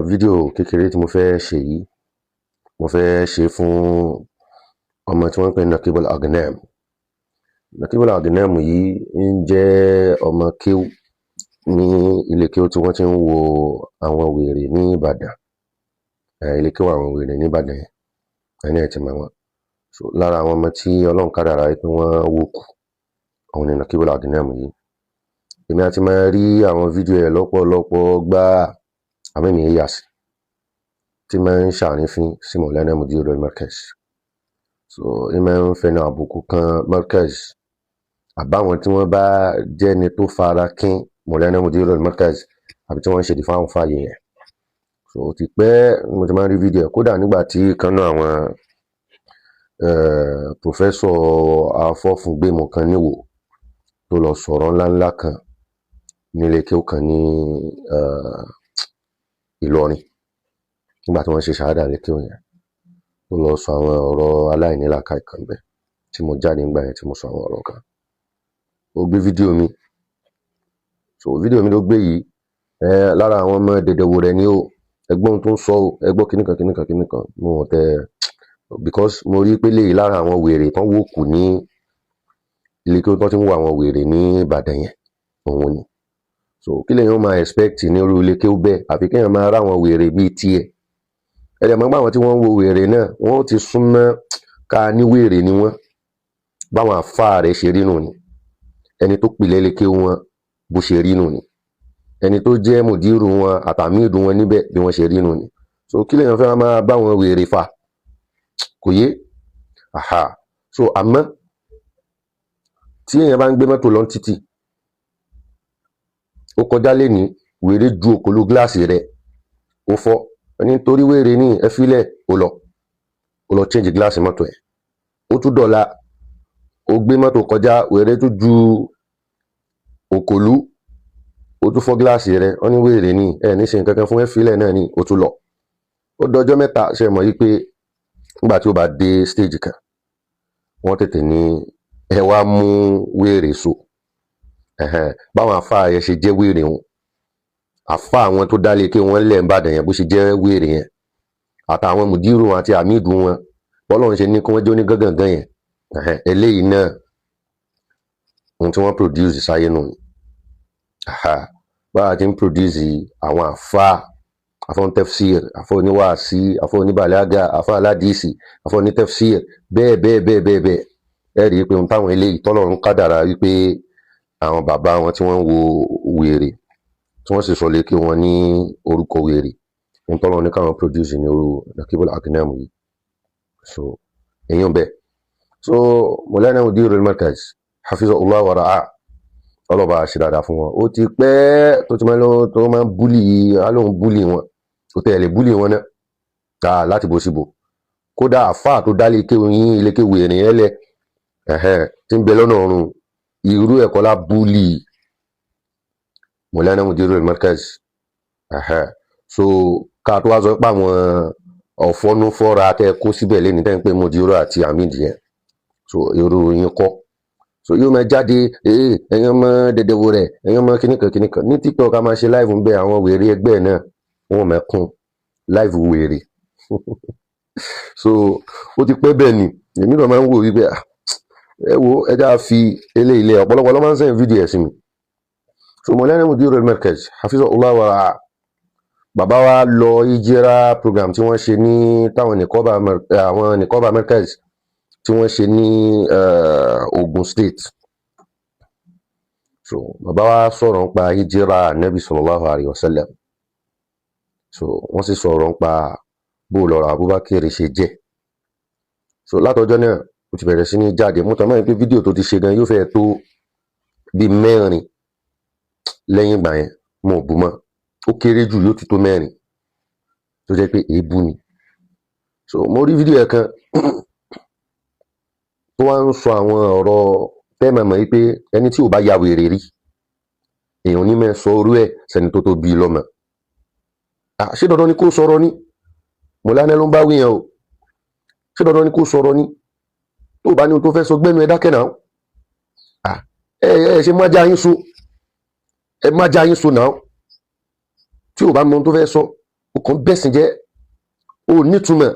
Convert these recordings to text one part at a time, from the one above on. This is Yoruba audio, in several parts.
Fídíò kékeré tí mo fẹ́ ṣe yìí, mo fẹ́ ṣe fún ọmọ tí wọ́n ń pè ní Naqibul Aghnam. Naqibul Aghnam yìí ń jẹ́ ọmọ kéwú ní ilé kéwú tí wọ́n ti ń wo àwọn wèrè ní Ìbàdàn. Ilé kéwú àwọn wèrè ní Ìbàdàn yẹn, ẹni ẹ̀ ti mọ̀ wọ́n. So lára àwọn ọmọ tí Ọlọ́run kádàrá pé wọ́n wò kù, òun ni Naqibul Aghnam yìí. Èmi a ti máa rí àwọn fídíò ẹ̀ lọ́pọ̀lọpọ̀ gbáà, àmọ́ èmi yà sí tí máa ń ṣàrífín sí Maulana Mudirul Markaz. So ń máa ń fẹnu àbùkù kan Markaz àbáwọn tí wọ́n bá jẹ́ni tó fara kín Maulana Mudirul Markaz àbí tí wọ́n ń ṣe dìfáwọn fààyè yẹn. So ó ti pẹ́ mo ti máa ń rí fídíò ẹ̀, kódà nígbà tí ìkan nínú àwọn professor afọ́fúngbẹ́mu kan níwò tó lọ sọ̀rọ̀ ńláńlá kan nílé kéwú kan ní Ìlọrin nígbà tí wọ́n ṣe ṣàhádà nílé kéwú yẹn, tó lọ sọ àwọn ọ̀rọ̀ aláìnílàákàyè kan bẹ́ẹ̀ tí mo jáde nígbà yẹn tí mo sọ àwọn ọ̀rọ̀ kan. Ó gbé fídíò mi. So fídíò mi ló gbé yìí, lára àwọn ọmọ dẹ̀dẹ̀wò rẹ̀ ni ó ẹgbọ́n tó ń sọ ó, ẹgbọ́n kíníkan kíníkan kíníkan. Mo ò tẹ because mo rí pé léyìí lára àwọn wèrè tán wò kù ní ilé kéwú tán ti ń wo àwọn wèrè ní Ìbàdàn yẹn, òun ni. So kí lèèyàn ó máa expect ní irú ilé kéwú bẹ́ẹ̀, àfi kéèyàn máa ráwọn wèrè bíi tiẹ̀. Ẹ dẹ̀ mọ̀ pé àwọn tí wọ́n ń wo wèrè náà, wọ́n ó ti súnmọ́ ká ní wèrè ni wọ́n. Báwọn àfáà rẹ̀ ṣe rí nù ni. Ẹni tó pilẹ̀ ilé kéwú wọn bó ṣe rí nù ni. Ẹni tó jẹ́ mùdírù wọn àtàmídù wọn níbẹ̀ bí wọ́n ṣe rí nù ni. So kí lèèyàn fẹ́ máa bá wọn wèrè fà? Kò yé. Aha. So àmọ́ tí èèyàn bá ń gbé mọ́tò lọ títì, ó kọjá lénìí, wèrè ju òkòló gíláàsì rẹ̀, ó fọ́. Wọ́n ní torí wèrè ní ẹ fílẹ̀, ó lọ change gíláàsì mọ́tò ẹ̀. Ó tún dọ̀la, ó gbé mọ́tò kọjá, wèrè tún ju òkòlú, ó tún fọ́ gíláàsì rẹ̀. Wọ́n ní wèrè ní ẹ ní ṣe nǹkan kan fún, ẹ fílẹ̀ náà ni, ó tún lọ. Ó dọjọ́ mẹ́ta, ṣe mọ̀ yí pé nígbà tí ó bá dé stage kan, wọ́n tètè ní ẹ wá mú wèrè so. Ẹ̀hẹ́n, báwọn àfáà yẹn ṣe jẹ́ wèrè wọn, àfáà àwọn tó dálé kí wọ́n lẹ̀ ń bàdàn yẹn bó ṣe jẹ́ wèrè yẹn, àtàwọn mùdírù àti àmídù wọn, bọ́lọ́run ṣe ní kí wọ́n jó ní gángangan yẹn. Ẹ̀hẹ́n, eléyìí náà ohun tí wọ́n produce sáyé nù ni. Aha, báwa ti ń produce àwọn àfáà, àfáà onítafsir, àfáà oníwàásí, àfáà oníbàlágà, àfáà aládìísì, àfáà onítafsir, bẹ́ẹ̀ bẹ́ẹ̀ bẹ́ẹ̀ bẹ́ẹ̀ bẹ́ẹ̀. Ẹ rí i pé ohun táwọn eléyìí tọ́lọ́run kádàrá wípé àwọn bàbá wọn tí wọ́n ń wo wèrè, tí wọ́n sì sọ lé kí wọ́n ní orúkọ wèrè, ohun tọ́lọ́run ní káwọn produce ní orú Naqibul Aghnam yìí. So èèyàn bẹ́ẹ̀. So Maulana Mudirul Markaz hafizahullah wa ra'ah, ọlọ́ba ṣe dáadáa fún wọn. Ó ti pẹ́ tó ti máa ń lọ tó máa ń bully, alóhùn bully wọn, kò tẹ̀lé bully wọn náà ta láti bó síbò. Kódà àfáà tó dálé kéwù yín, ilé kéwù èrìn yẹn lẹ, ẹ̀hẹ́n, tí ń bẹ lọ́nà ọ̀run, irú ẹ̀kọ́ lá bully Maulana Mudirul Markaz. Ẹ̀hẹ́n. So ká tó wá sọ pé àwọn ọ̀fọ́núfọ́ra tẹ́ kó síbẹ̀ lẹ́ni tẹ́ ń pè Mudiru àti Hamid yẹn, so irú yín kọ́. So yóò máa jáde, ee, ẹ̀yin ọmọ dẹ̀dẹ̀wò rẹ̀, ẹ̀yin ọmọ kìnnìkan kìnnìkan ní TikTok, a máa ṣe live ń bẹ, àwọn wèrè ẹgbẹ́ náà wọ́n máa kún live wèrè. So ó ti pẹ́ bẹ́ẹ̀ ni èmi náà máa ń wò wípé, ah, ẹ wo, ẹ já fi eléyìí lẹ̀. Ọ̀pọ̀lọpọ̀ ló máa ń send fídíò ẹ̀ sí mi. So Maulana Mudirul Markaz hafizahullah wa ra'ah, bàbá wa lọ ìjìra program tí wọ́n ṣe ní táwọn nìkọ́bà, àwọn nìkọ́bà Markaz tí wọ́n ṣe ní Ogun State. So bàbá wa sọ̀rọ̀ nípa hijira Nabi sallallahu alayhi wa sallam. So wọ́n sì sọ̀rọ̀ nípa bó lọ́rọ̀ Abubakar ṣe jẹ́. So látọjọ́ náà ó ti bẹ̀rẹ̀ sí ní jáde. Mo tàn mọ́ pé fídíò tó ti ṣe gan yóò fẹ́ tó bíi mẹ́rin lẹ́yìn ìgbà yẹn. Mo ò bú mọ́, ó kéré jù yóò ti tó mẹ́rin tó jẹ́ pé èébú ni. So mo rí fídíò ẹ̀ kan tó wá ń sọ àwọn ọ̀rọ̀ tẹ́ mọ̀ mọ̀ wípé ẹni tí ò bá ya wèrè rí, èèyàn ní mẹ́ sọ orú ẹ̀ sẹ́ni tó tó bí i lọ́mọ. Ah, ṣé dandan ni kó sọ̀rọ̀ ni? Mọ̀lánà ló ń bá wí yẹn o. Ṣé dandan ni kó sọ̀rọ̀ ni? Tó o bá ní ohun tó fẹ́ sọ, gbẹ́nu ẹ dákẹ́ náà. Ah, ẹ ẹ ṣe má já yín so, ẹ má já yín so náà. Tí o bá mọ ohun tó fẹ́ sọ, Ó kàn bẹ́sìn jẹ́, ó nítumọ̀,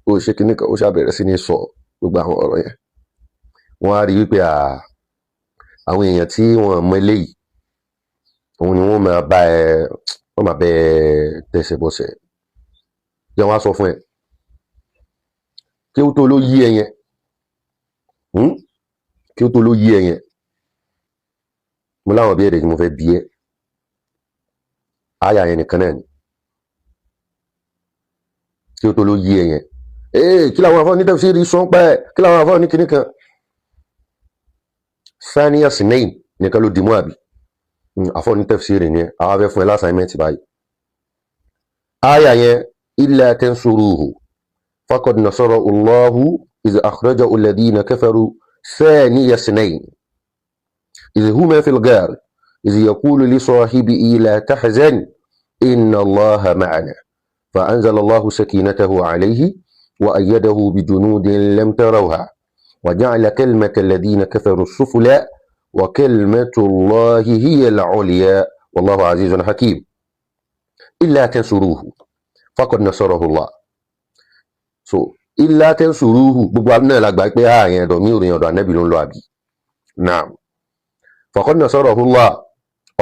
ó ṣe kinní kan. Ó ṣàbẹ̀rẹ̀ sí ní sọ gbogbo àwọn ọ̀rọ̀ yẹn. Wọ́n á rí wípé àwọn èèyàn tí wọ́n mọ eléyìí, òun ni wọ́n máa bá ẹ, wọ́n máa bẹ ẹ tẹsẹ̀ bọ́sẹ̀ jẹ́. Wọ́n á sọ fún ẹ kí ó tó ló yí ẹ yẹn, Kí ó tó ló yí ẹ yẹn, mo láwọn béèrè tí mo fẹ́ bi ẹ́. Àyà yẹn nìkan náà ni kí ó tó ló yí ẹ yẹn. Ee, kí làwọn afọ ní tafsiri sọ ń pẹ́? Kí làwọn afọ ní kinní kan? Thaniya sinain nìkan ló dìímú, àbí afọ ní tafsiri ni ẹ? Àwọn afẹ́ fún ẹ l'assignment báyìí. Àyà yẹn, illa tansuruhu faqad nasarahu Allahu iz akhrajahu alladhina kafaru thaniya sinain iz huma fil ghar iz yaqulu li sahibihi la tahzan inna Allaha ma'ana فأنزل الله سكينته عليه وأيده بجنود لم تروها وجعل كلمة الذين كفروا السفلى وكلمة الله هي العليا والله عزيز حكيم. إلا تنصروه فقد نصره الله. So إلا تنصروه, gbogbo wa náà la gbà pé ààyè ẹ̀dọ̀ mi ò rìn ọ̀dọ̀ ànábì ló ń lọ, àbí? Naam. فقد نصره الله,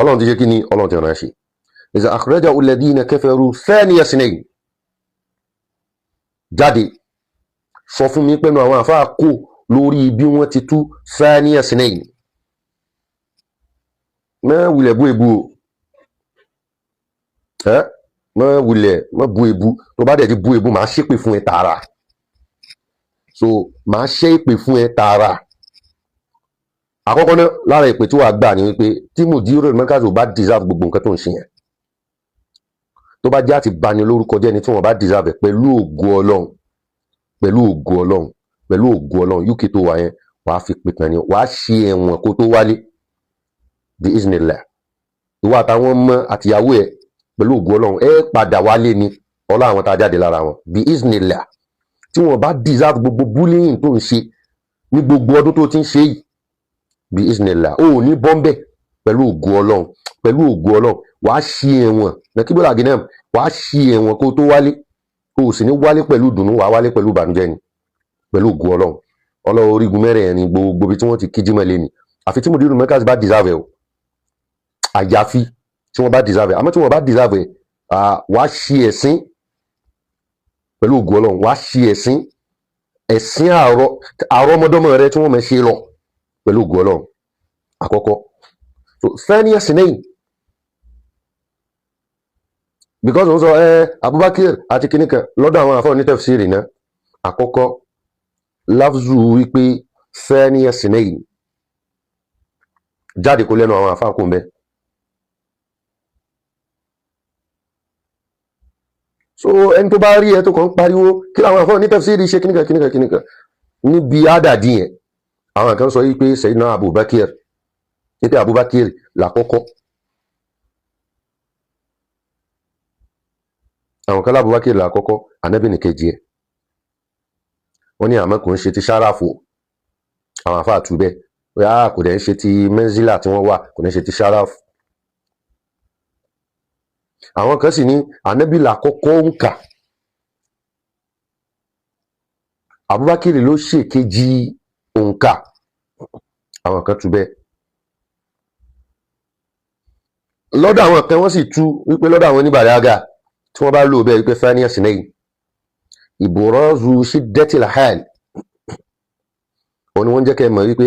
Ọlọ́run ti ṣe kí ni? Ọlọ́run ti rán ṣe. إذ أخرجه الذين كفروا ثاني اثنين. Jáde sọ fún mi pẹ̀lú àwọn àfáà kò lórí bí wọ́n ti tú ثاني اثنين. Má wulẹ̀ bú ebu o, ẹ má wulẹ̀ má bú ebu. Tó bá dẹ̀ ti bú ebu, màá ṣépè fún ẹ tààrà. So màá ṣe èpè fún ẹ tààrà. Àkọ́kọ́ náà, lára ìpè tí wàá gbà ní wípé tí Mudirul Markaz ò bá deserve gbogbo nǹkan tó ń ṣe yẹn, tó bá jẹ́ àti bani lórúkọ jẹ́ ni tí wọ́n bá deserve ẹ̀, pẹ̀lú ògo Ọlọ́run, pẹ̀lú ògo Ọlọ́run, pẹ̀lú ògo Ọlọ́run, UK tó wà yẹn, wàá fi pìtàn ni, wàá ṣe ẹ̀wọ̀n kó tó wálé bi iznillah. Ìwọ àtàwọn ọmọ àtìyàwó ẹ̀, pẹ̀lú ògo Ọlọ́run, ẹ padà wálé ni, ọlá àwọn tá a jáde lára wọn, bi iznillah. Tí wọ́n bá deserve gbogbo bullying tó ń ṣe ní gbogbo ọdún tó ti ń ṣe yìí, bi iznillah, ó ní bọ́m̀bẹ̀. Pẹ̀lú ògo Ọlọ́run, pẹ̀lú ògo Ọlọ́run, wàá ṣe ẹ̀wọ̀n nàkíbọ̀lá gínàm, wàá ṣe ẹ̀wọ̀n kó tó wálé. O ò sì ní wálé pẹ̀lú ìdùnnú, wàá wálé pẹ̀lú ìbànújẹ́ ni, pẹ̀lú ògo Ọlọ́run. Ọlọ́run orígun mẹ́rẹ̀ẹ̀rin, gbogbo ibi tí wọ́n ti kí jímọ̀ lé ni. Àfi tí Mudirul Markaz bá deserve ẹ̀ o, àyàfi tí wọ́n bá deserve ẹ̀. Àmọ́ tí wọ́n bá deserve ẹ̀, wàá ṣe ẹ̀sín pẹ̀lú ògo Ọlọ́run, wàá ṣe ẹ̀sín, ẹ̀sín àárọ̀ àrọ́mọdọ́mọ rẹ tí wọ́n mọ̀ ṣe lọ, pẹ̀lú ògo Ọlọ́run. Àkọ́kọ́. So ثاني اثنين, because wọ́n sọ ẹ Abubakar àti kìnìkan lọ́dọ̀ àwọn àfọ̀ ní tafsiri náà. Àkọ́kọ́, lafzu wípé ثاني اثنين jáde kó lẹ́nu àwọn àfáà kò ń bẹ́. So ẹni tó bá rí ẹ tó kàn ń pariwo kí làwọn àfọ̀ ní tafsiri ṣe kìnìkan kìnìkan kìnìkan níbi àdàdì yẹn, àwọn kan sọ wípé Sayyidina Abubakar, wípé Abubakar làkọ́kọ́. Àwọn kan lábubakar làkọ́kọ́, ànábì nìkejì ẹ̀. Wọ́n ní àmọ́ kò ń ṣe ti sáráfò. Àwọn àfáà tú bẹ́ẹ̀ pé kò dẹ̀ ń ṣe ti mẹ́ńsílà tí wọ́n wà, kò dẹ̀ ń ṣe ti sáráfò. Àwọn kan sì ní ànábì làkọ́kọ́ ń kà, Abubakar ló ṣèkejì òǹkà. Àwọn kan tú bẹ́ẹ̀. Lọ́dọ̀ àwọn kan, wọ́n sì tú wípé lọ́dọ̀ àwọn oníbàrágà, tí wọ́n bá lò bẹ́ẹ̀ wípé ثاني اثنين إبراز شدة الحال, òun ni wọ́n jẹ́ kẹ́ ẹ mọ̀ wípé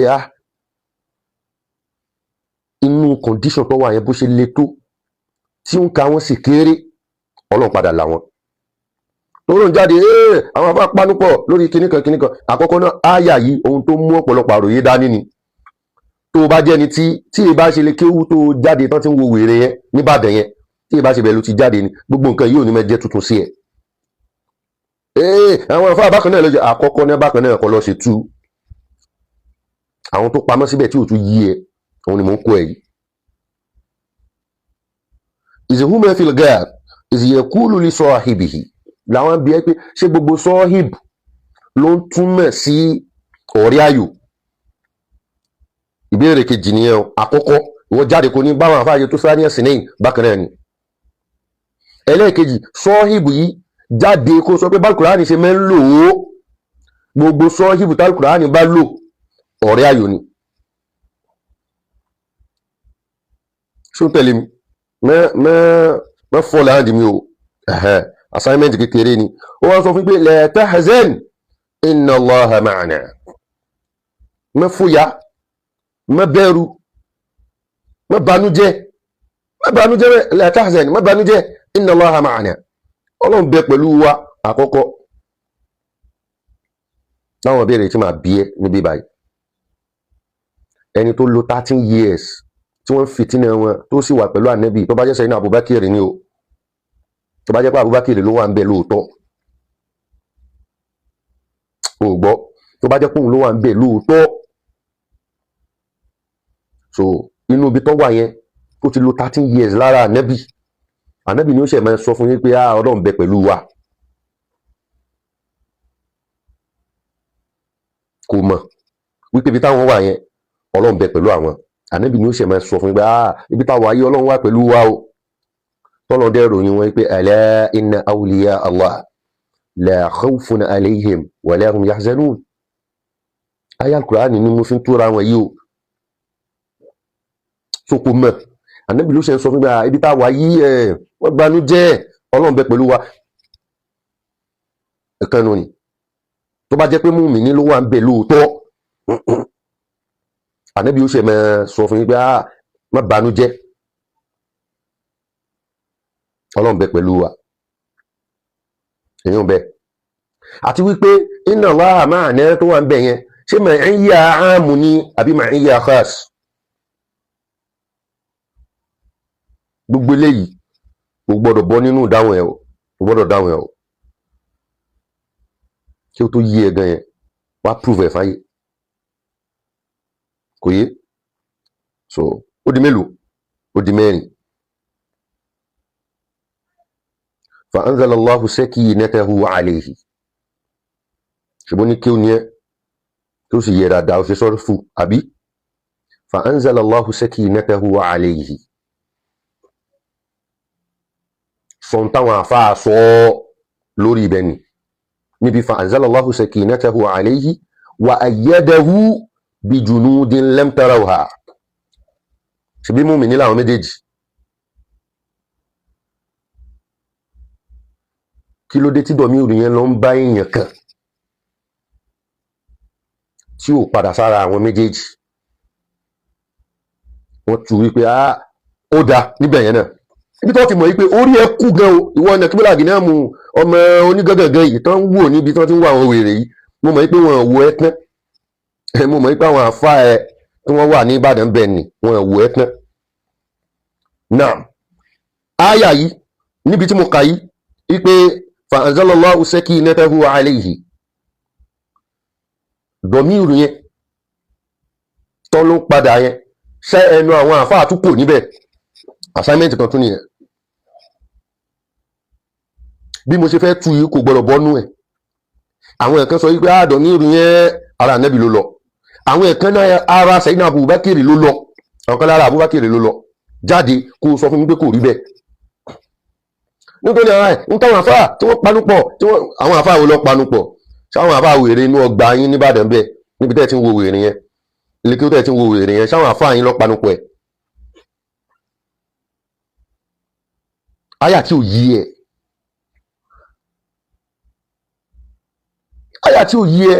inú condition tó wà yẹn, bó ṣe le tó, tí ń ka wọn sì kéré, Ọlọ́run padà là wọn. Tó ń jáde, àwọn afá panupọ̀ lórí kinní kan kinní kan. Àkọ́kọ́ náà, áyà yìí, ohun tó mú ọ̀pọ̀lọpọ̀ àròyé dání ni. Tó o bá jẹ́ni tí ì bá ṣe lè kéwú tó jáde tán tí ń wo wèrè yẹn níbàdàn yẹn, tí ì bá ṣe bẹ́ẹ̀ ló ti jáde ni, gbogbo nǹkan yìí ò ní máa jẹ́ tuntun sí ẹ. Ee, àwọn afá bákan náà lọ́jọ́ àkọ́kọ́ náà, bákan náà kọ́ lọ́ ṣe tú àwọn tó pamọ́ síbẹ̀ tí ò tún yí ẹ, òun ni mò ń kó ẹ yìí. إذ هما في الغار إذ يقول لصاحبه, làwọn bí ẹ pé ṣé gbogbo صاحب ló ń túmọ̀ sí ọ̀rẹ́ ayò? Ìbéèrè kejì nìyẹn o. Àkọ́kọ́, ìwọ jáde kò ní báwọn àfáàyè tó ثاني اثنين bákan náà ni. Ẹlẹ́ẹ̀kejì, sọ́hìbù yìí jáde kó sọ pé bálùkùránì ṣe mẹ́ ń lò ó. Gbogbo sọ́hìbù tálùkùránì bá lò, ọ̀rẹ́ ayò ni. Ṣó ń tẹ̀lé mi? Mẹ́ fọ́ láàdì mi o. Assignment kékeré ni. Ó wá sọ fún pé la tahzan inna Allaha ma'ana. Mẹ́ fòyà, mẹ́ bẹ̀rù, mẹ́ banújẹ́, mẹ́ banújẹ́, la tahzan, mẹ́ banújẹ́, inna Allaha ma'ana. Ọlọ́run bẹ pẹ̀lú wa. Àkọ́kọ́ láwọn ìbéèrè tí màá bí ẹ níbí báyìí, ẹni tó lò 13 years tí wọ́n fìtínà wọn tó sì wà pẹ̀lú ànẹ́bì, tó bá jẹ́ sẹ́yìn Abubakar ni o, tó bá jẹ́ pé Abubakar ló wà ń bẹ lóòótọ́, o gbọ́, tó bá jẹ́ pé òun ló wà ń bẹ lóòótọ́, so inú ibi tó wà yẹn tó ti lò 13 years lára ànẹ́bì, ànẹ́bì ni ó ṣẹ̀ máa sọ fún yín pé Ọlọ́run bẹ pẹ̀lú wa. Kò mọ̀ wípé ibi táwọn wà yẹn Ọlọ́run bẹ pẹ̀lú àwọn. Ànábì ni ó ṣe máa sọ fún yín pé ibi táwọn ayé Ọlọ́run wà pẹ̀lú wa o. Tọ́lọ́ dẹ́ ròyìn wọn pé ala inna awliya Allah la khawfun alayhim wa la hum yahzanun. Ayé Al-Qur'ani ni mo fi ń túra wọn yìí o. So kò mọ̀, ànábì ló ṣe sọ fún yín pé ibi táwọn ayé ẹ̀ wọ́n gbanú jẹ́, Ọlọ́run bẹ pẹ̀lú wa. Ẹ̀kan nù ni. Tó bá jẹ́ pé mùmíní ló wà ń bẹ lóòótọ́, ànábì ó ṣe máa sọ fún yín pé má banújẹ́, Ọlọ́run bẹ pẹ̀lú wa. Èyàn bẹ. Àti wípé inna Allaha ma'ana tó wà ń bẹ yẹn, ṣé ma'iyya 'amu ni àbí ma'iyya khas? Gbogbo eléyìí kò gbọdọ̀ bọ́ nínú ìdáhùn ẹ̀ o, kò gbọdọ̀ dáhùn ẹ̀ o. Kí o tó yí ẹ gan yẹn, wá prove ẹ̀ fáyé. Kò yé? So ó di mélòó? Ó di mẹ́rin. Fa anzala Allahu sakinatahu alayhi. Ṣùgbọ́n ní kí o ní ẹ, kí o sì yẹ dáadáa, o ṣe sọ́rọ̀ fún, àbí? Fa anzala Allahu sakinatahu alayhi. Sọ̀n táwọn àfáà sọ lórí ibẹ̀ ni. Níbi fa anzala Allahu sakinatahu alayhi wa ayyadahu bi junudin lam tarawha. Ṣebí mùmínì làwọn méjèèjì. Kí ló dé tí dọ̀míìrù yẹn lọ ń bá èèyàn kan tí ò padà sára àwọn méjèèjì? Wọ́n tu wípé ó da níbẹ̀ yẹn náà. Ibi tó ti mọ̀ wípé orí ẹ kú gan o, ìwọ ọ̀nà kíbílà gíná mu ọmọ onígangangan yìí tó ń wò níbi tó ti ń wọ àwọn wèrè yìí. Mo mọ̀ wípé wọn ò wo ẹ tán. Mo mọ̀ wípé àwọn àfa ẹ tí wọ́n wà ní Ìbàdàn bẹ́ẹ̀ ni wọn ò wo ẹ tán. Náà áyà yìí níbi tí mo kà yìí wípé fa anzalallahu sakinatahu alayhi, dọ̀míìrù yẹn tọ́ ló padà yẹn, ṣẹ́ ẹnu àwọn àfáà tún kò níbẹ̀. Assignment kan tún nìyẹn. Bí mo ṣe fẹ́ tu yìí kò gbọdọ̀ bọ́nú ẹ̀. Àwọn ẹ̀kan sọ wípé dọ̀míìrù yẹn ara ànábì ló lọ. Àwọn ẹ̀kan náà ara Sayyidina Abubakar ló lọ. Àwọn kan lára Abubakar ló lọ. Jáde kó sọ fún mi pé kò rí bẹ́ẹ̀. Nítorí ara ẹ̀ ń táwọn àfáà tí wọ́n panupọ̀, tí wọ́n àwọn àfáà wo lọ panupọ̀? Ṣáwọn àfáà wèrè inú ọgbà yín nìbàdàn bẹ́ẹ̀ níbi tẹ́ ẹ ti ń wo wèrè yẹn, ilé kí ó tẹ́ ẹ ti ń wo wèrè yẹn, ṣáwọn àfáà yín lọ panupọ̀ ẹ̀? Àyà tí ò yí ẹ, àyà tí ò yí ẹ.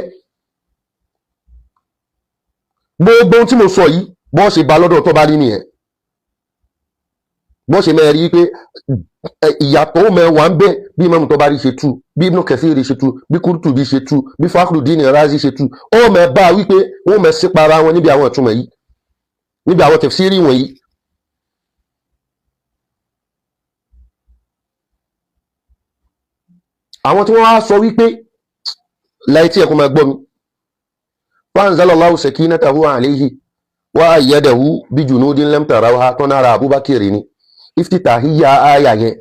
Gbogbo ohun tí mo sọ yìí, bọ́n ṣe ba lọ́dọ̀ tó bá rí nìyẹn. Bọ́n ṣe mẹ́rin rí pé ìyàtọ̀ ó mẹ́wàá ń bẹ bí Imam Tabari ṣe tú, bí Ibn Kathir ṣe tú, bí Qurtubi ṣe tú, bí Fakhruddin Razi ṣe tú, ó mẹ́ bá wípé wọ́n mẹ́ sípara wọn níbi àwọn ìtumọ̀ yìí, níbi àwọn tafsiri wọ̀nyí. Àwọn tí wọ́n á sọ wípé láì tí ẹ̀kọ́ máa gbọ́ mi, fa anzalallahu sakinatahu alayhi wa ayyadahu bi junudin lam tarawha, tọ́nà ara Abubakar ni iftitahiyya aya yẹn,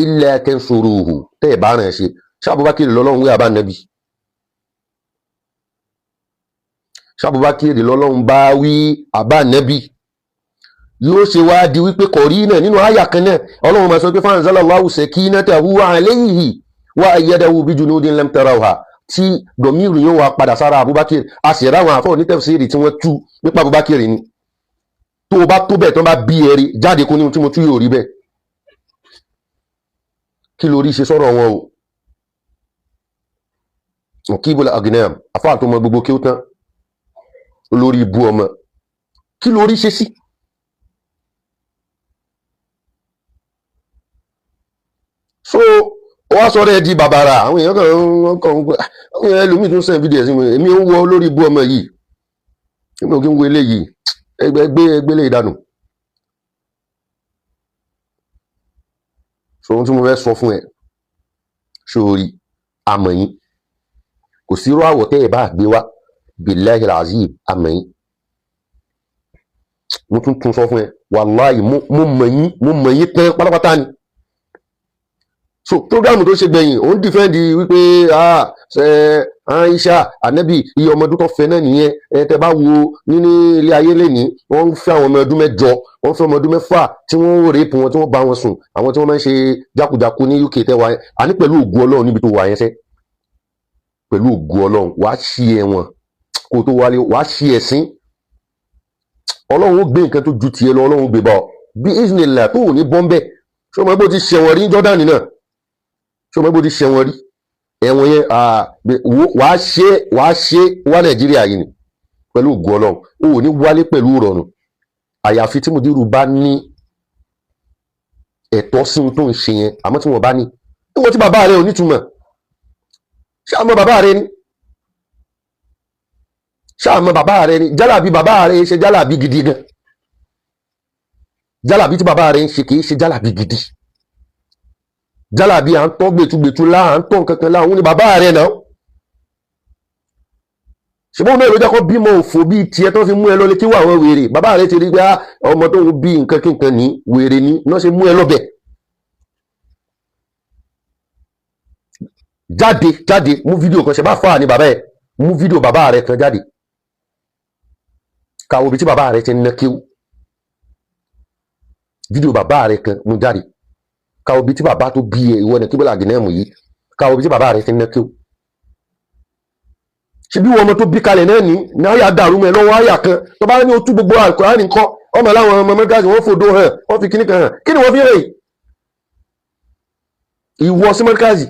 illa tansuruhu, tẹ́ ẹ̀ bá rìn ṣe ṣé Abubakar lọ́lọ́run wí àbá nẹ́bí? Ṣé Abubakar lọ́lọ́run bá wí àbá nẹ́bí? Yóò ṣe wá di wípé kọ̀rí náà nínú àyà kan náà, Ọlọ́run máa sọ pé fanzalallahu sakinatahu alayhi wa ayyadahu bi junudin lam tarawha, tí dọ̀míìrù yóò wá padà sára Abubakar. A sì ráwọn àfọ̀ onítẹ̀fsíìrì tí wọ́n tú nípa Abubakar ni. Tó o bá tó bẹ́ẹ̀, tó bá bí ẹ̀rí jáde kó ní ohun tí mo tú yóò rí bẹ́ẹ̀. Kí lórí ṣe sọ̀rọ̀ wọn o? Òkìbọ̀lá agnam àfáà tó mọ gbogbo kí ó tán olórí ibú ọmọ, kí lórí ṣe sí? So ó wá sọ̀rọ̀ ẹ di bàbàrà. Àwọn èèyàn kan ń kàn ń gbé, àwọn èèyàn ẹlòmíì tún send fídíò sí mi. Èmi ń wọ olórí ibú ọmọ yìí, èmi ò kí ń wo eléyìí. Ẹgbẹ́ gbé ẹgbẹ́ lè dànù. So ohun tí mo fẹ́ sọ fún ẹ sórí àmọ̀yìn, kò sí irú àwọ̀ tẹ́ ẹ bá gbé wá, billahi azim, àmọ̀yìn. Mo tún tún sọ fún ẹ, wàláì, mo mọ̀ yín, mo mọ̀ yín tán pátápátá ni. So program tó ṣe gbẹ̀yìn, òun defend wípé ṣe Aisha anabi iye ọmọ ọdún tó fẹ́ náà nìyẹn. Ẹ tẹ́ bá wo nínú ilé ayé lẹ́ni, wọ́n ń fẹ́ àwọn ọmọ ọdún 8, wọ́n ń fẹ́ ọmọ ọdún 6 tí wọ́n ń rape wọn, tí wọ́n bá wọn sùn, àwọn tí wọ́n máa ń ṣe jákujàku ní UK tẹ́ wá yẹn. Àní pẹ̀lú ògùn Ọlọ́run, níbi tó wà yẹn sẹ́, pẹ̀lú ògùn Ọlọ́run, wàá ṣí ẹ̀wọ̀n kó tó wálé, wàá ṣí ẹ̀sín. Ọlọ́run ó gbé nǹkan tó ju tiẹ̀ lọ, Ọlọ́run ó gbé bá ọ bí isnillah tó ò ní bọ́ńbẹ́. Ṣé o mọ̀ bó ti ṣẹ̀wọ̀n rí Jordan náà? Ṣé o mọ̀ bó ti ṣẹ̀wọ̀n rí? Ẹ̀wọ̀n yẹn wàá ṣe, wàá ṣe wá Nàìjíríà yìí ni pẹ̀lú ògùn Ọlọ́run, o ò ní wálé pẹ̀lú ìrọ̀rùn, àyàfi tí mùdírù bá ní ẹ̀tọ́ sí ohun tó ń ṣe yẹn. Àmọ́ tí wọ́n bá ní ìwọ tí bàbá rẹ ò nítumọ̀, ṣé àmọ́ bàbá rẹ ni? Ṣé àmọ́ bàbá rẹ ni? Jálàbí bàbá rẹ ṣe jálàbí gidi gan. Jálàbí tí bàbá rẹ ń ṣe kì í ṣe jálàbí gidi. Jálàbí à ń tọ́ gbẹtugbẹtu lá, à ń tọ́ nǹkan kan lá, òun ni bàbá rẹ náà. Ṣùgbọ́n náà ló jẹ́ kó bímọ òfò bíi tiẹ̀ tó fi mú ẹ lọ́lé kí wà àwọn wèrè. Bàbá rẹ ti rí pé ọmọ tó ń bí nǹkan kí nǹkan ní wèrè ní náà ṣe mú ẹ lọ́bẹ̀. Jáde, jáde, mú fídíò kan ṣe bá fà ní bàbá ẹ, mú fídíò bàbá rẹ kan jáde, káwọ ibi tí bàbá rẹ ti ń ná kéwú. Fídíò bàbá rẹ kan mú jáde, káwọ ibi tí bàbá tó bí ẹ, ìwọ ní kíbọlá gìnẹ́ẹ̀mù yìí, káwọ ibi tí bàbá rẹ ti ń ná kéwú. Ṣe bí wọn ọmọ tó bí kalẹ̀ náà ní ní àyà dàrú mọ́ ẹ lọ́wọ́, àyà kan tó bá ní o tú gbogbo Al-Kùránì nǹkan ọmọ láwọn ọmọ mẹ́gáàsì, wọ́n fòdó hàn, wọ́n fi kíní kan hàn. Kí ni wọ́n fi hàn yìí ìwọ sí mẹ́gáàsì?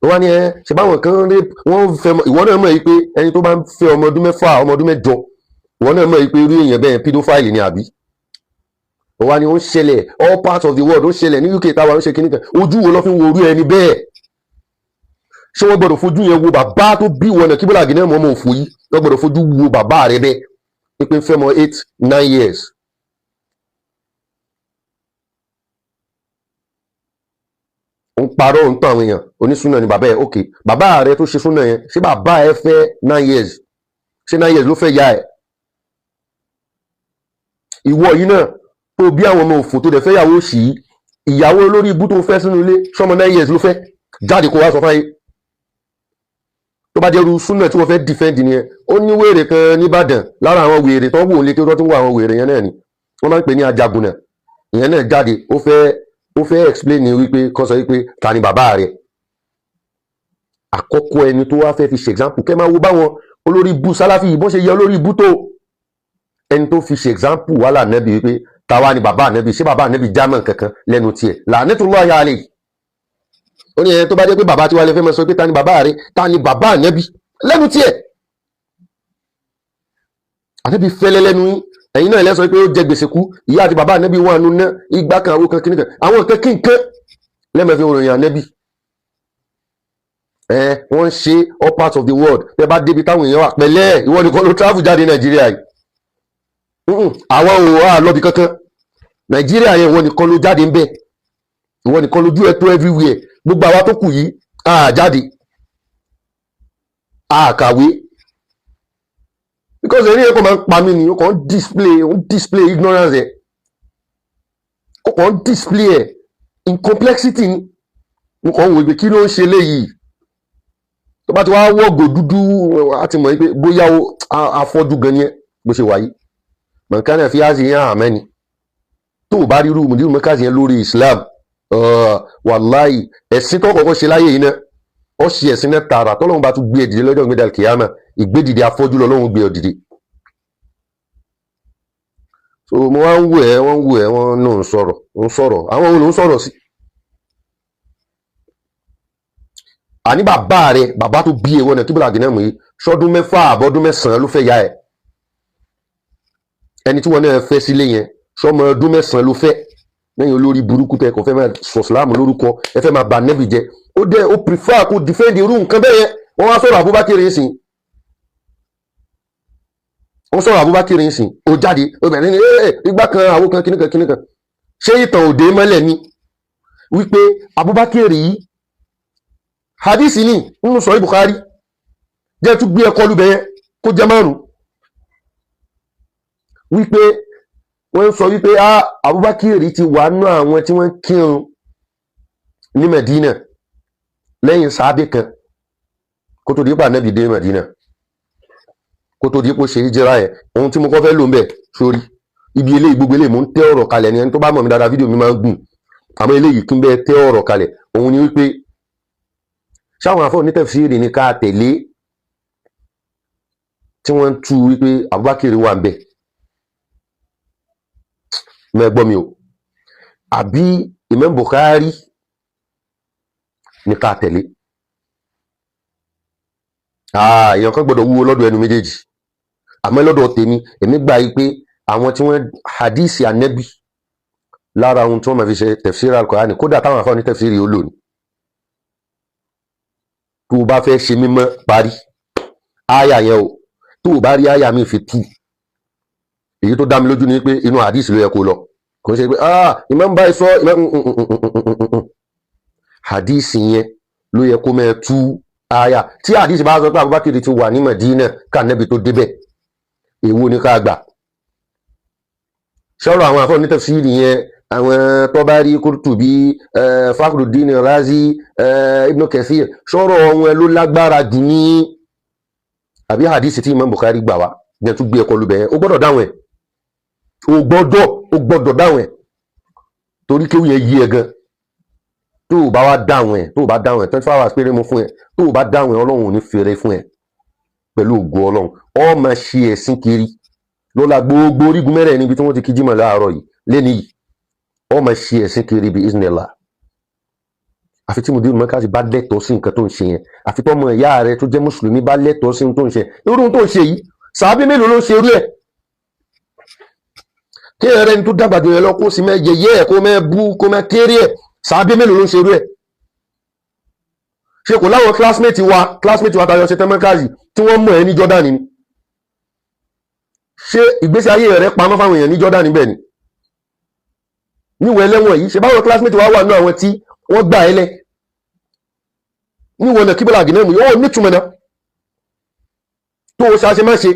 Wọ́n ní ẹ ṣe báwọn kan rí wọ́n fẹ́ ìwọ náà mọ̀ yìí pé ẹni tó bá ń fẹ́ ọmọ ọdún 6, ọmọ ọdún 8, ìwọ náà mọ̀ yìí pé irú èèyàn bẹ́ẹ̀ pedophile ni, àbí? Wọ́n ní ó ń ṣẹlẹ̀ all parts of the world, ó ń ṣẹlẹ̀ ní UK táwa ń ṣe kíní kan. Ojú wo ló fi ń wo orú ẹni bẹ́ẹ̀? Ṣé wọ́n gbọ́dọ̀ fojú yẹn wo bàbá tó bí wọn náà? Kíbọ̀lá gíná mọ́ ọmọ òfò yìí, wọ́n gbọ́dọ̀ fojú wo bàbá rẹ bẹ́ẹ̀ pé fẹ́ mọ 8, 9 years? Ó ń parọ́, ń tàn àwọn èèyàn. Onísúná ni bàbá ẹ̀. Ok, bàbá rẹ tó ṣe súná yẹn, ṣé bàbá ẹ fẹ́ 9 years? Ṣé 9 years ló fẹ́ ya ẹ̀? Ìwọ yìí náà tó bí àwọn ọmọ òfò tó dẹ̀ fẹ́ yàwó òṣì yìí, ìyàwó olórí ibú tó fẹ́ sínú ilé, sọmọ 9 years ló fẹ́? Jáde kó wá sọ fáyé. Tó bá jẹ́rú súnà tí wọ́n fẹ́ defend nìyẹn. Ó ní wèrè kan nìbàdàn, lára àwọn wèrè tó wò lé, tó tún wọ àwọn wèrè yẹn náà ni wọ́n máa ń pè ní ajagunà. Ìyẹn náà jáde, ó fẹ́ explain wípé kọ́ sọ wípé ta ni bàbá rẹ̀ àkọ́kọ́, ẹni tó wá fẹ́ fi ṣe example. Kẹ́ máa wo báwọn olórí ibú sálàfì yìí bọ́n ṣe yẹ olórí ibú tó. Ẹni tó fi ṣe example wà lànàbí wípé tàwa ni bàbá ànàbí, ṣé bàbá ànàbí jámọ̀ kankan lẹ́nu tiẹ̀? La'natullahi alayhi. Ó ní ẹni tó bá jẹ́ pé bàbá tiwa lè fẹ́ máa sọ pé ta ni bàbá rẹ̀, ta ni bàbá ànàbí lẹ́nu tiẹ̀? Ànàbí fẹ́lẹ́ lẹ́nu yín. Ẹ̀yin náà lẹ́sọ pé ó jẹ gbèsè kú. Ìyá àti bàbá ànàbí wọn àánú ná igbá kan, àwọn kan kíní kan, àwọn nǹkan kí nǹkan lẹ́mẹ̀fẹ́ òròyìn ànàbí. Ẹ wọ́n ń ṣe all parts of the world. Tẹ́ bá débi táwọn èèyàn wà pẹ̀lẹ́, ìwọ nìkan ló travel jáde Nàìjíríà yìí. Àwọn ò wá lọ́bi kankan. Nàìjíríà yẹn, ìwọ nìkan ló jáde ń bẹ̀, ìwọ nìkan lójú ẹ tó everywhere. Gbogbo àwa tó kù yìí á jáde, á kàwé, because eré yẹn kò máa ń pa mí ni. Ó kàn ń display, ó ń display ignorance ẹ̀, ó kàn ń display ẹ̀ in complexity ni. Mo kàn ń wò pé kí ló ń ṣe léyìí. Tó bá ti wá wọ́gò dúdú, á ti mọ̀ pé bóyá afọ́jú gan ni ẹ́ bó ṣe wà yìí. Mọ̀nkánà fi áàzì yẹn àmẹ́ ni tó o bá rí irú mùdírù mọ́kàzì yẹn lórí Islam, wàláì, ẹ̀sìn tó kọ́kọ́ ṣe láyé yìí náà, ó ṣe ẹ̀sìn náà tààrà. Tọ́lọ́run bá tún gbé ẹ dìde lọ́jọ́ ìgbéda kìyàmà, ìgbédìde afọ́jú lọ́lọ́run gbé ọ dìde. So mo wá ń wò ẹ́, wọ́n ń wò ẹ́, wọ́n náà ń sọ̀rọ̀, ń sọ̀rọ̀. Àwọn wo ló ń sọ̀rọ̀ sí? Àní bàbá rẹ, bàbá tó bí ewọ́ náà kíbla gínà mú yìí, sọdún 6 àbọ̀dún 9 ló fẹ́ ya ẹ̀. Ẹni tí wọ́n náà fẹ́ sílé yẹn, sọmọ ọdún 9 ló fẹ́ lẹ́yìn olórí burúkú tẹ kò fẹ́ máa sọ Ìsìlámù lórúkọ, ẹ fẹ́ máa bà nẹ́bì jẹ. Ó dẹ́ ó prefer kó defend irú nǹkan bẹ́ẹ̀ yẹn. Wọ́n wá sọ̀rọ̀ Abubakar yìí sìn, wọ́n sọ̀rọ̀ Abubakar yìí sìn, ó jáde, obìnrin ní ẹ igbá kan, àwo kan, kíníkan kíníkan. Ṣé ìtàn òde mọ́lẹ̀ ni wípé Abubakar yìí, hadisi ni nínú sọ̀rọ̀ Bukhari, jẹ́ tún gbé ẹkọ lúbẹ̀ yẹn kó jẹ́ 5, wípé wọ́n sọ wípé Abubakar ti wà nú àwọn tí wọ́n kírun ní Medina lẹ́yìn sáábì kan kó tó di pa Ànábì dé Medina, kó tó di pé ó ṣe hijira yẹn. Ohun tí mo kọ́ fẹ́ lò ń bẹ̀ sórí ibi eléyìí, gbogbo eléyìí mò ń tẹ́ ọ̀rọ̀ kalẹ̀ ni. Ẹni tó bá mọ̀ mí dáadáa, fídíò mi máa ń gùn, àmọ́ eléyìí kí n bẹ́ẹ̀ tẹ́ ọ̀rọ̀ kalẹ̀. Òun ni wípé ṣáwọn afọ́ onítẹ̀fsíìrì ní ká tẹ̀lé tí wọ́n ń tú wípé Abubakar wà ń bẹ̀, mẹ́gbọ́n mi o, àbí Imam Bukhari ní ká tẹ̀lé? Èèyàn kan gbọ́dọ̀ wúwo lọ́dọ̀ ẹnu méjèèjì. Àmọ́ lọ́dọ̀ tèmi, èmi gbà yí pé àwọn tí wọ́n hadisi Ànábì lára ohun tí wọ́n máa fi ṣe tafsir al-Qur'ani, kódà táwọn afọ́ ní tafsir yìí ó lò ní. Tó o bá fẹ́ ṣe mímọ́ parí áyà yẹn o, tó o bá rí áyà mi fi tú, èyí tó dá mi lójú ni pé inú hadisi ló yẹ kó lọ. Kò ń ṣe pé Imam báyìí sọ Imam hadisi yẹn ló yẹ kó mẹ́ tú áyà. Tí hadisi bá sọ pé Abubakar ti wà ní Madina ká Ànábì tó débẹ̀, èwo ni ká gbà? Sọ̀rọ̀ àwọn àfọ̀ ní tafsiri yẹn, àwọn Tọ́bárí, Qurtubi, Fakhruddin Razi, Ibn Kathir, sọ̀rọ̀ wọn ló lágbára jù ní, àbí hadisi tí Imam Bukhari gbà wá? Jẹ́ tún gbé ẹ̀kọ́ lubẹ̀ yẹn, ó gbọ́dọ̀ dáhùn ẹ̀, ó gbọ́dọ̀ dáhùn ẹ̀, torí kéwù yẹn yí ẹ gan. Tó o bá wá dáhùn ẹ̀, tó o bá dáhùn ẹ̀, 24 hours péré mo fún ẹ. Tó o bá dáhùn ẹ̀, Ọlọ́run ò ní fèrè fún ẹ. Pẹ̀lú ògo Ọlọ́run, ọ máa ṣe ẹ̀sìn kiri lọ́la gbogbo orígun mẹ́rẹ̀ níbi tí wọ́n ti kí jímọ̀ láàárọ̀ yìí lẹ́ni yìí. Ọ máa ṣe ẹ̀sìn kiri bí isnillah. Àfi tí mùdírù mọ́kàsí bá lẹ́tọ̀ọ́ sí nǹkan tó ń ṣe yẹn, àfi tọ́mọ ìyá rẹ tó jẹ́ mùsùlùmí bá lẹ́tọ̀ọ́ sí nǹkan tó ń ṣe, irú tó ń ṣe yìí, sàábí mélòó ló ń ṣe irú ẹ̀? Kí ẹrẹ́ ni tó dàgbà jù yẹn lọ, kó sì mẹ́ yẹyẹ ẹ̀, kó mẹ́ bú, kó mẹ́ kéré ẹ̀, sàábí mélòó ló ń ṣe irú ẹ̀? Ṣe kò láwọn classmate wa tayọ ṣe tán mọ́kàsí tí wọ́n mọ̀ ẹ́ ní Jordan ni? Ṣé ìgbésí ayé rẹ pamọ́ fáwọn èèyàn ní Jordan níbẹ̀ ni, níwọ̀ ẹlẹ́wọ̀n yìí? Ṣe báwọn classmate wa wà nínú àwọn tí wọ́n gbà ẹ́ lẹ̀ níwọ̀n náà? Kíbọ̀lá àgìnàmù yóò nítumọ̀ náà tó o ṣe má ṣe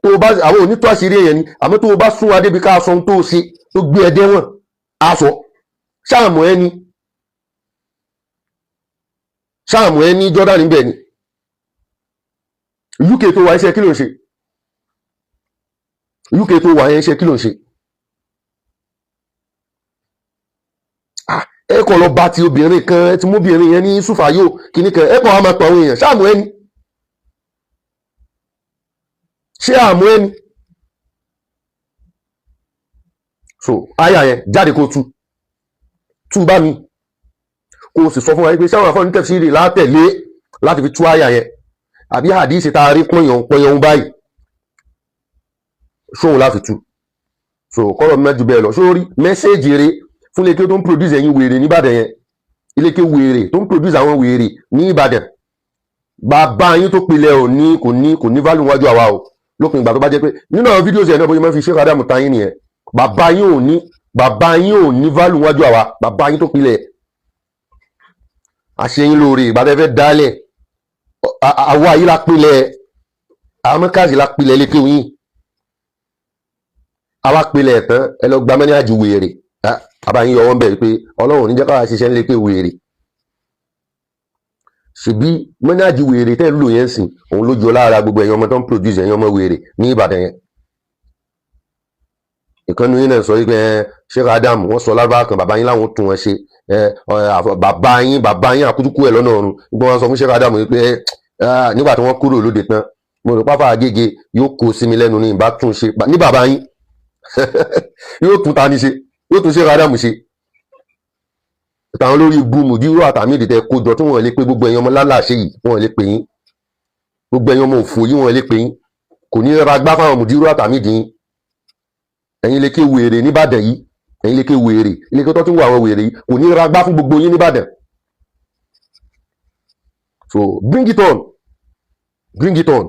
tó o bá àwọn onítọ́ àṣírí èèyàn ni. Àmọ́ tó o bá sún wa débi ká aṣọ ohun tó o ṣe tó gbé ẹ dẹ́wọ̀n, aṣọ ṣáàmù ẹ ní, ṣáàmù ẹ ní Jordan níbẹ̀ ni. UK tó wà, iṣẹ́ kí ló ń ṣe? UK tó wà yẹn, iṣẹ́ kí ló ń ṣe? Ẹ kàn lọ bá ti obìnrin kan, ẹ ti mú obìnrin yẹn ní sùfàyò kìíní kan, ẹ kàn wá máa tọ àwọn èèyàn. Ṣáàmù ẹni, ṣé àmú ẹni? So àyà yẹn jáde, kó tú tú bá mi, kó o sì sọ fún wa pé sáwọn afọ́nì tẹ̀síìrì látẹ̀lé láti fi tú àyà yẹn, àbí hadisi tá a rí pọ̀nyàn pọ̀nyàn báyìí ṣóun láti tú. So kọ́rọ̀ mẹ́jù bẹ́ẹ̀ lọ sórí mẹ́sẹ̀jì rẹ̀ fún ilé tó ń produce ẹ̀yin wèrè nìbàdàn yẹn, ilé wèrè tó ń produce àwọn wèrè ní Ìbàdàn. Bàbá yín tó pilẹ̀ ò ní kò ní value wájú àwa o. Lópin ìgbà tó bá jẹ́ pé nínú àwọn fídíò yẹn náà, bóyá máa fi Sheikh Adam ta yín nìyẹn, bàbá yín ò ní value wájú àwa. Bàbá yín tó pilẹ̀ àṣeyín lóore ìgbà tẹ́ fẹ́ dálẹ̀, àwa yìí la pilẹ̀, àwọn mọ́kàzí la pilẹ̀ lékè yín. Àwa pilẹ̀ tán, ẹ lọ gba mẹ́ni àjù wèrè àbá yín yọ wọ́n bẹ̀ pé Ọlọ́run ò ní jẹ́ káwa ṣiṣẹ́ lékè wèrè. Ṣebí mọ́nájì wèrè tẹ́ ń lò yẹn sìn, òun ló jọ lára gbogbo ẹ̀yin ọmọ tó ń produce, ẹ̀yin ọmọ wèrè ní Ìbàdàn yẹn. Ìkànnì yín náà sọ wípé ẹ Sheikh Adam, wọ́n sọ lárúbá kan, bàbá yín láwọn tún wọn ṣe. Ẹ bàbá yín, bàbá yín àkútúkú ẹ lọ́nà ọ̀run. Gbogbo wọn sọ fún Sheikh Adam wípé nígbà tí wọ́n kúrò lóde tán, mo rò pápá Agége yóò kó sí mi lẹ́nu ní ìbá tún ṣe ní bàbá yín yóò tún ta ni ṣe, yóò tún Sheikh Adam ṣe. Táwọn lórí ibu mùdírò àtàmídìí tẹ kó jọ tí wọ́n lè pé gbogbo ẹ̀yin ọmọ lálàṣẹ yìí, wọ́n lè pè yín. Gbogbo ẹ̀yin ọmọ òfò yìí, wọ́n lè pè yín. Kò ní ra gbá fáwọn mùdírò àtàmídìí yín. Ẹ̀yin lè ké wèrè nìbàdàn yìí, ẹ̀yin lè ké wèrè ilé kí tó tún wọ àwọn wèrè yìí, kò ní ra gbá fún gbogbo yín nìbàdàn. So bring it on, bring it on.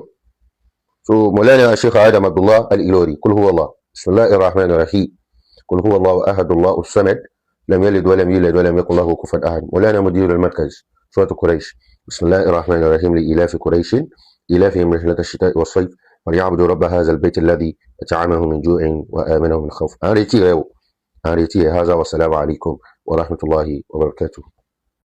So Mawlana Sheikh Adam Abdullah Al-Ilori, kul huwa Allah, bismillahir rahmanir rahim, kul huwa Allahu ahad, Allahu samad, lam yalid walam yulad walam yakun lahu kufuwan ahad. Mawlana mudir al-markaz, suratu Quraysh, bismillahir rahmanir rahim, li ilafi Quraysh إيلافهم رحلة الشتاء والصيف فليعبدوا رب هذا البيت الذي أطعمهم من جوع وآمنهم من خوف. À ń retí rẹ o, à ń retí rẹ. هذا والسلام عليكم ورحمة الله وبركاته.